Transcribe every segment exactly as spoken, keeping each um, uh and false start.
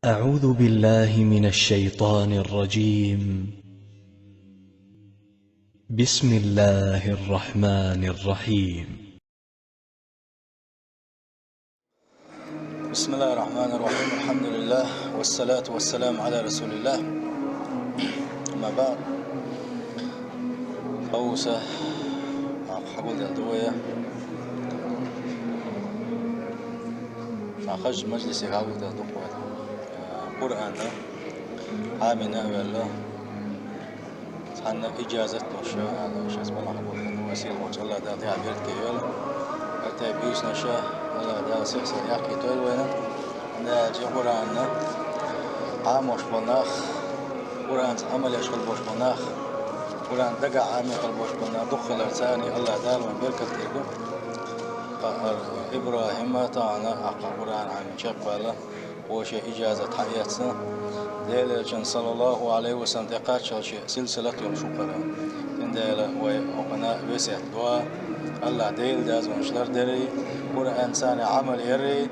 أعوذ بالله من الشيطان الرجيم. بسم الله الرحمن الرحيم. بسم الله الرحمن الرحيم. الحمد لله والصلاة والسلام على رسول الله. أما بعد. Хьовса, хьагулден дуя. Хьажа мажлисе хьагулден дукха. Къуръан Ӏамийна а ваьлла. Цхьанна иджазат луш, аьлла, шайца балахь болу, ну, вай сийлахьчу Алла Дала тӀехь беркате йойла. ХӀара тӀе буьйсанаш Алла Дала сих-сиха яккхийтойла вайна. Дала Къуръанна Ӏамош болу нах, Къуръанца Ӏамал еш хила бош болу нах, Къуръан дагахь Ӏамийна хила бош болу нах дукха хилар царна Алла Дала вайна беркат лур ду. Ткъа хӀара ИбрахӀима тахана, аккха Къуръан Ӏамийна чекхваьлла. Вовшийн иджазат хьаэцна, Делан Элчанан, саллаллаху Ӏалайхи ва саллам, тӀекхаччалц шен силсилат йолуш ву хӀара. Цундела вай хӀокхунна весет до, Алла Делан доьзалш лардарий, Къуръанца Ӏамал ярий,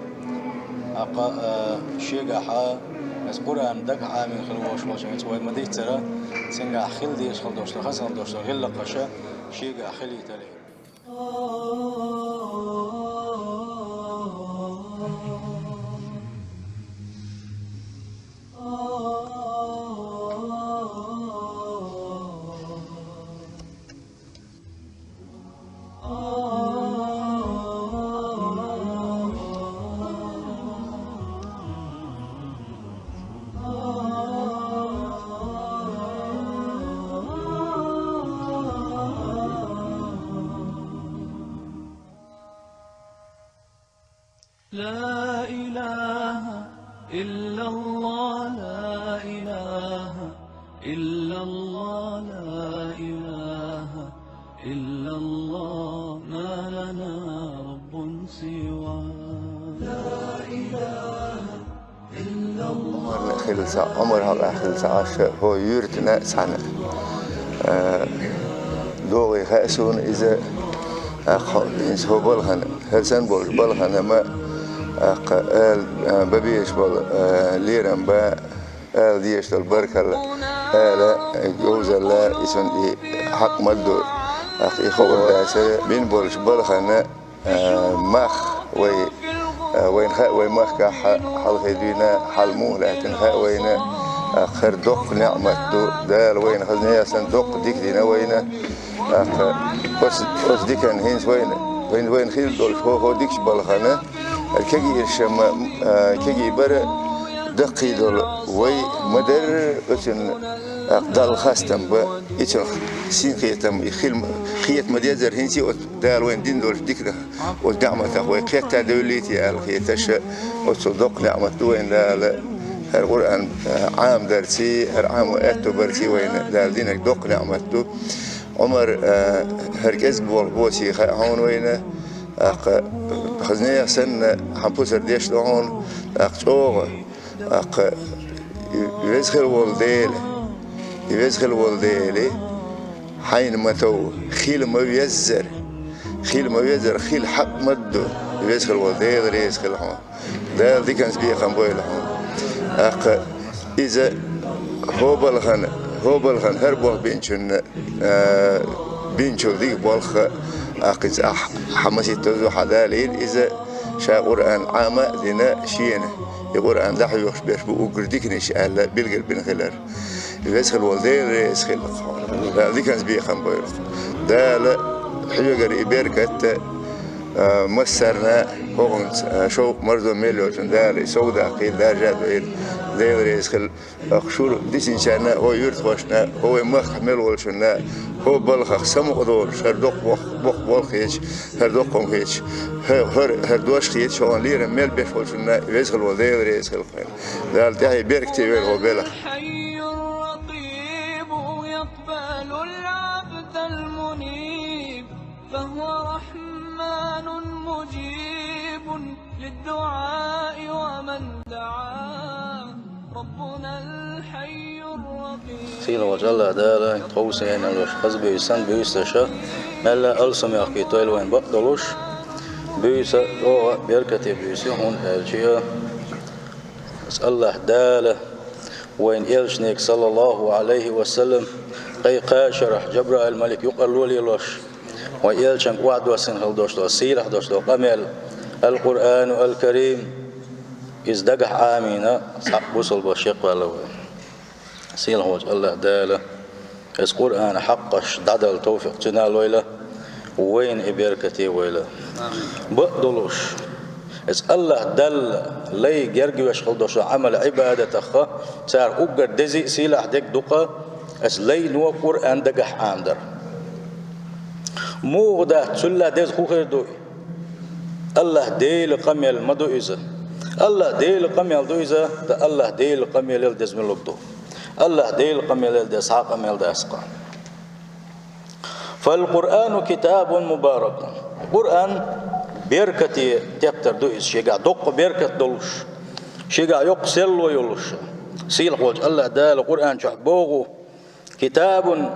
аккха, а, шегахь, аса Къуръан дагахь Ӏамийна хила волуш волчу вай ма-дийццара, цуьнгахь хила дезаш хила долуш, хаза хила долуш гӀиллакхаш шегахь хилийтарий. لا إله إلا الله، لا إله إلا الله، لا إله إلا الله، ما لنا رب سواه. لا إله إلا الله. Ӏумар хилла ца, Ӏумар хьалха хилла ца Ӏаш, хӀо юьртана цхьаьна, а, догӀий хаьа суна иза, а, хьо, хӀинца хӀо балхана, хӀара санна болчу балхана ма, а, кха, ала, а, бан безаш болу, а, лерам бан, ала дезаш долу баркалла, ала, говзалла, и цунна и хьакъ ма ду, а, и хуур дацара, бина болчу балхана, а, мах вай, а, вайна хаьа вай махкахь хьалхе дуьйна хьал муха лаьттина хаьа вайна, а, хӀара доккха неӀмат ду, Дала вайна хаза несан доккха дика дина вайна, а, кха, оцу, оцу диканна хӀинца вайна, вайна, вайна хилла долуш хӀо-хӀо дикачу балхана, кегийраш ма, а, кегий бара даккхий долу вай ма-дарра оцунна, а, Далла хастам бан, и цунах синкхетам, и хила ма, хета ма-деззара хӀинца оцу Дала вайна дина долчу диканах, оцу неӀматах вай кхетта девллий те аьлла хеташ, оццул доккха неӀмат ду вайна Дала, хӀара Къуръан, а, Ӏамадарций, хӀара Ӏамо аьтто барций вайна Дала динарг доккха неӀмат ду. Ӏумар, а, хӀара кӀезиг болх боций хаьа хьуна вайна, тӀаккха хаза нехан санна хьан пусар деш ду хьуна, тӀаккха чӀогӀа, тӀаккха и веза хила волу Дела, и веза хила волу Дела, хьайна ма тов, хила ма веззара, хила ма веззара, хила хьакъ ма ду, и веза хила волу Дела реза хила хьуна. Дала диканца бекхам бойла хьуна. ТӀаккха иза хӀо балхана, хӀо балхана хӀара болх бинчунна, а, бинчул дика болх а, тӀаккха иза ахь хьан масийтта дозу хьан далийна иза, ша Къуръан Ӏама а дина шена. И Къуръан дӀахьоьхуш берш бу уггар диканаш аьлла билгал бина хилар. Веза хила волу Дела реза хила хьуна. Дала диканца бекхам бойла. Дала хьоьгара и беркат а, а, массарна хӀокхунца, а, шовкъ-марзо мел йолчун Дала и сов даккхийла, даржа а дойла, Дела реза хила. ТӀаккха шура дисинчарна, хӀо юьртахошна, хӀо вай махкахь мел волчунна, хӀо балхах самукъа долуш, хӀара доккха бох-, боккха болх хеташ, хӀара доккха хӀума хеташ, хӀа-, хӀара, хӀара дош хеташ, хӀокхуьнан лерам мел беш волчунна веза хила волу Дела реза хила. Дала тӀаьхье беркате йойла хӀо белахь. الحي الرقيب يقبل العبد المنيب، فهو رحمن مجيب للدعاء ومن دعا، ربنا الحي الرقيب. Сийлахьчу Аллах Дала тховсийна луш хаза буьйса санна буьйсаша, мелла алсам яккхийтойла вайн бакъдолуш, буьйса чӀогӀа беркате буьйса, хӀунда аьлча Аллахь Дала вайн элчанега, саллаллаху Ӏалайхи ва саллам, кхайкха шарахь Жабраил малик юкъарло лелош, вайн элчанга охьадоссийна хила долуш долу, сийлахь долуш долу къамел, Ал-Къуръану Ал-Карим, иза дагахь Ӏамийна, цхьаъ бусалба шекъваьлла вай. Сийлахь волчу Аллахь Дала иза Къуръана хьакъаш дӀадала товфикъ цуьнан лойла, вайна и беркате войла. Бакъ долуш, иза Аллахь Далла лай гергавеш хила долуш Ӏамал-Ӏибадатах цара уггар деза а, сийлахь дерг а ду-кх иза лайно Къуръан дагахь Ӏамадар. Муха дац, цул а деза хӀун хир ду и? Аллахь Делан къамел ма ду иза. Аллахь Делан къамел ду иза, ткъа Аллахь Делан къамелал деза мила ду? Аллахь Делан къамелал деза цхьа а къамел дац-кх. «Фал-Къуръану китабун мубаракун». Къуръан беркате тептар ду иза, шегахь доккха беркат долуш, шегахь йоккха серло йолуш. Сийлахь волчу Аллахь Дала Къуръан чохь боху: «Китабун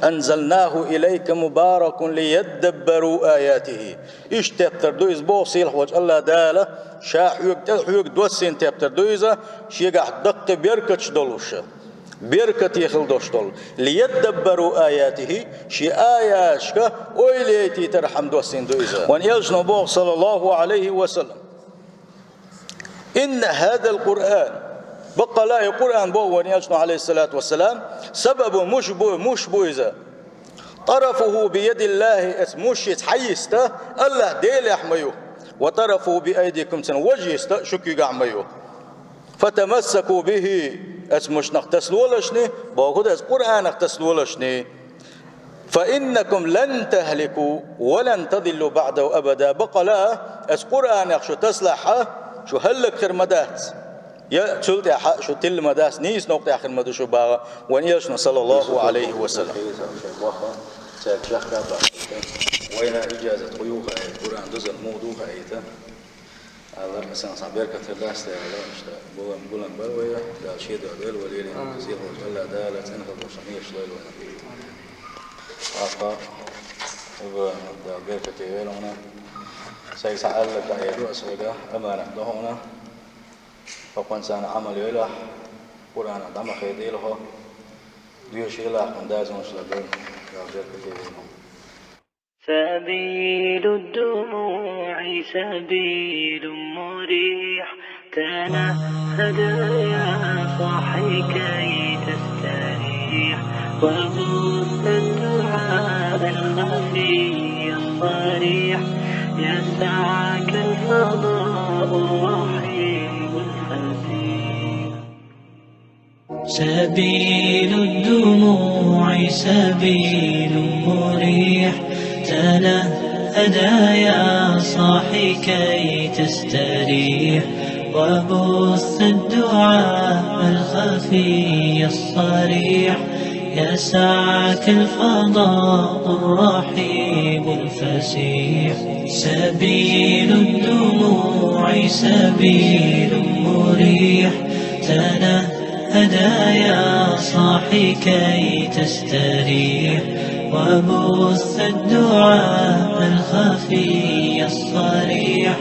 анзалнаху илайка мубаракун лияддаббару аятихи». Иштта тептар ду иза, боху сийлахь волчу Аллахь Дала, ша хьоьга тӀе, хьоьга доссийна тептар ду иза, шегахь даккхий беркаташ долуш, беркате хила долуш долу. «Лияддаббару аятихи», шен аяташка ойла яйтийтархьама доссийна ду иза. Вайн элчано боху, саллаллаху Ӏалайхи ва саллам: «Инна хазал Къуръан», баккъала и Къуръан, боху вайн элчано, Ӏалайхиссалату вассалам, «сабабун», муш бу, муш бу иза. «Тарафуху биядиллахи», иза муш, иза хьайиста Аллахь Делехь ма ю. «Ва тарафуху биайдикум», цуьнан важа йиста шу куьйгахь ма ю. «Фатамассаку бихи», иза мушнах тасалолашни, боху иза Къуръанах тасалолашни. «Фа иннакум лан тахлику ва лан тадиллу баъдаху абада». Баккъала, иза Къуръанах шу тасалахь, шу хӀаллакьхир ма дац. Я цул тӀаьхьа шу тилла ма дац, нийса новкъа тӀехь хир ма ду шу баха вайн элчано, саллаллаху Ӏалайхи ва саллам. Вайна ижазат кху юха Къуръан дузан муха духа айта. Аллах сан схьа беркат хир дац те, Аллах, иштта, булан, булан бар вай, Дала шен дуьхьа дойла вай лелийна, сийлахь волчу Аллахь Дала цӀена хила долуш нийса лойла вайна. Апа, уга Дала беркате йойла хьуна. Сайга схьа аьлларг дӀаэцна ас вайга, аманат до хьуна. Хьо кхунца Ӏамал йойла, Къуръанах дӀа ма хедийла хьо. Доьшийла хьуна дазонаш ладугӀу, Дала беркате йойла хьуна. سبيل الدموع سبيل مريح، تنهد يا صاحي كي تستريح، وبث الدعاء الخفي الصريح، يسعك الفضاء الرحيب الفسيح. سبيل الدموع سبيل مريح، تنهد يا صاحي كي تستريح، وبث الدعاء الخفي الصريح، يسعك الفضاء الرحيب الفسيح. سبيل الدموع سبيل مريح، تنهد يا صاحي كي تستريح، وبث الدعاء الخفي الصريح،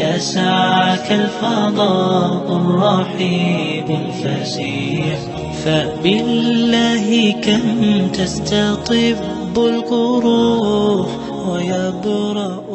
يسعك الفضاء الرحيب الفسيح. فبالله كم تستطب القروح ويبرأ